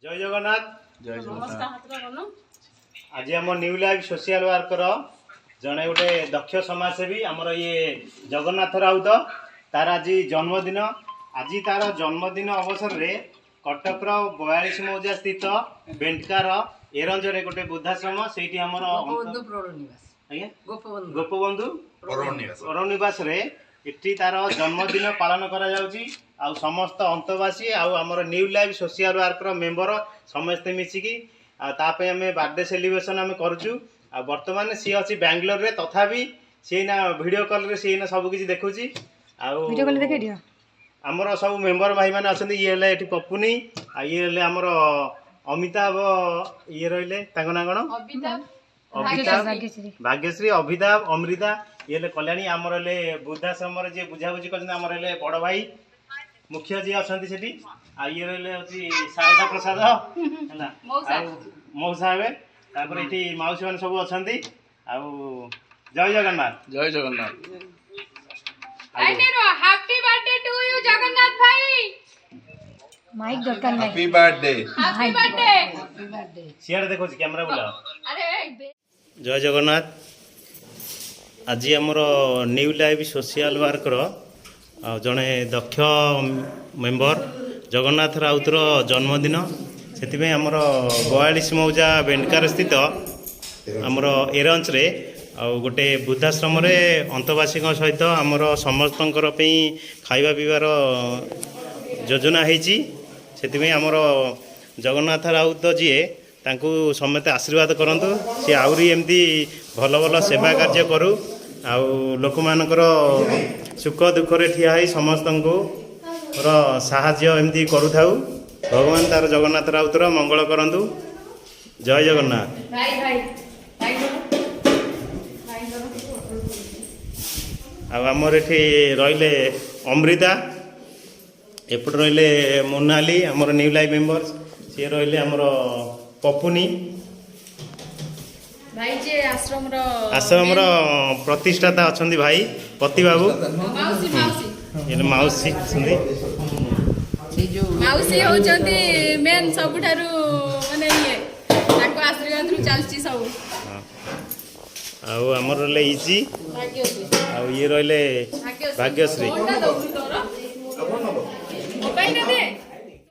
ଜୟ ଜଗନ୍ନାଥ। ଜୟ ଜଗନ୍ନାଥ। ଆଜି ଆମ ନ୍ୟୁ ଲାଇଫ୍ ସୋସିଆଲ ୱାର୍କର ଜଣେ ଗୋଟେ ଦକ୍ଷ ସମାଜସେବୀ, ଆମର ଇଏ ଜଗନ୍ନାଥ ରାଉତ, ତାର ଆଜି ଜନ୍ମଦିନ। ଆଜି ତାର ଜନ୍ମଦିନ ଅବସରରେ କଟକର 42 ମୌଜା ସ୍ଥିତ ବେଣ୍ଟକାର ଏରଞ୍ଜରେ ଗୋଟେ ବୃଦ୍ଧାଶ୍ରମ, ସେଇଠି ଆମର ଗୋପବନ୍ଧୁ ପ୍ରୌଢ଼ ନିବାସ। ଆଜ୍ଞା। ଗୋପବନ୍ଧୁ। ଗୋପବନ୍ଧୁ ପ୍ରୌଢ଼ ନିବାସରେ ଏଠି ତାର ଜନ୍ମଦିନ ପାଳନ କରାଯାଉଛି। ଆଉ ସମସ୍ତ ଅନ୍ତବାସୀ ଆଉ ଆମର new life social worker member ସମସ୍ତେ ମିଶିକି ଆଉ ତା ପାଇଁ ଆମେ ବାର୍ଥଡେ ସେଲିବ୍ରେସନ ଆମେ କରୁଛୁ। ଆଉ ବର୍ତ୍ତମାନ ସିଏ ଅଛି ବାଙ୍ଗାଲୋରରେ, ତଥାପି ସିଏ ନା ଭିଡ଼ିଓ କଲରେ ସିଏ ନା ସବୁ କିଛି ଦେଖୁଛି। ଆଉ ଭିଡ଼ିଓ କଲ୍ ଦେଖେଇ ଦିଅ। ଆମର ସବୁ ମେମ୍ବର ଭାଇମାନେ ଅଛନ୍ତି। ଇଏ ହେଲେ ଏଠି ପପୁନି, ଆଉ ଇଏ ହେଲେ ଆମର ଅମିତାଭ, ଇଏ ରହିଲେ ତାଙ୍କ ନାଁ କ'ଣ? ଅମିତାଭ। ଭାଗ୍ୟଶ୍ରୀ। ଭାଗ୍ୟଶ୍ରୀ, ଅଭିତାଭ, ଅମୃତା, ଇଏ ହେଲେ କଲ୍ୟାଣୀ। ଆମର ହେଲେ ବୃଦ୍ଧାଶ୍ରମରେ ଯିଏ ବୁଝାବୁଝି କରିଛନ୍ତି, ଆମର ହେଲେ ବଡ଼ ଭାଇ ମୁଖ୍ୟ ଯିଏ ଅଛନ୍ତି ସେଠି। ଆଉ ଇଏ ରହିଲେ ହଉଛି ଶାରଦା ପ୍ରସାଦ, ହେଲା, ଆଉ ମଉସା ହେବେ। ତାପରେ ଏଠି ମାଉସୀ ମାନେ ସବୁ ଅଛନ୍ତି। ଆଉ ଜୟ ଜଗନ୍ନାଥ। ଜୟ Jagannath. Happy birthday to you, Jagannath ଭାଇ। ମାଇକ୍ ଦରକାର ନାହିଁ। Happy birthday. Happy birthday. ସିଆଡ଼େ ଦେଖୁଛି କ୍ୟାମେରା ବୁଲାଅ। ଆରେ। ଜୟ ଜଗନ୍ନାଥ। ଆଜି ଆମର ନ୍ୟୁ ଲାଇଫ୍ ସୋସିଆଲ ୱାର୍କର ଆଉ ଜଣେ ଦକ୍ଷ ମେମ୍ବର ଜଗନ୍ନାଥ ରାଉତର ଜନ୍ମଦିନ। ସେଥିପାଇଁ ଆମର 42 ମୌଜା ବେଣ୍ଡକାର ସ୍ଥିତ ଆମର ଏରଞ୍ଚରେ ଆଉ ଗୋଟେ ବୃଦ୍ଧାଶ୍ରମରେ ଅନ୍ତବାସୀଙ୍କ ସହିତ ଆମର ସମସ୍ତଙ୍କର ପାଇଁ ଖାଇବା ପିଇବାର ଯୋଜନା ହେଇଛି। ସେଥିପାଇଁ ଆମର ଜଗନ୍ନାଥ ରାଉତ ଯିଏ, ତାଙ୍କୁ ସମସ୍ତେ ଆଶୀର୍ବାଦ କରନ୍ତୁ, ସିଏ ଆହୁରି ଏମିତି ଭଲ ଭଲ ସେବା କାର୍ଯ୍ୟ କରୁ ଆଉ ଲୋକମାନଙ୍କର ସୁଖ ଦୁଃଖରେ ଠିଆ ହେଇ ସମସ୍ତଙ୍କୁ ର ସାହାଯ୍ୟ ଏମିତି କରୁଥାଉ। ଭଗବାନ ତାର ଜଗନ୍ନାଥ ରାଉତର ମଙ୍ଗଳ କରନ୍ତୁ। ଜୟ ଜଗନ୍ନାଥ। ଭାଇ, ଭାଇ, ଭାଇ କର, ଭାଇ କର। ଆଉ ଆମର ଏଠି ରହିଲେ ଅମୃତା, ଏପଟେ ରହିଲେ ମୋନାଲି, ଆମର ନ୍ୟୁ ଲାଇଫ୍ ମେମ୍ବର୍ସ। ସିଏ ରହିଲେ ଆମର ପପୁନି। ଭାଇ ଯିଏ ଆଶ୍ରମର ଆଶ୍ରମର ପ୍ରତିଷ୍ଠାତା ଅଛନ୍ତି ଭାଇ ପତି ବାବୁ। ମାଉସୀ, ମାଉସୀ। ଇଏ ମାଉସୀ ଅଛନ୍ତି। ସେଇ ଯୋଉ ମାଉସୀ ହଉଛନ୍ତି ମେନ୍ ସବୁଠାରୁ, ମାନେ ଇଏ ତାଙ୍କ ଆଶୀର୍ବାଦରୁ ଚାଲିଛି ସବୁ। ହଁ। ଆଉ ଆମର ରହିଲେ ଇଜି। ଭାଗ୍ୟଶ୍ରୀ। ଆଉ ଇଏ ରହିଲେ ଭାଗ୍ୟଶ୍ରୀ। ଭାଗ୍ୟଶ୍ରୀ। ଫୋନଟା ଦଉଛୁ ତୋର, ମୋବାଇଲଟା ଦେ।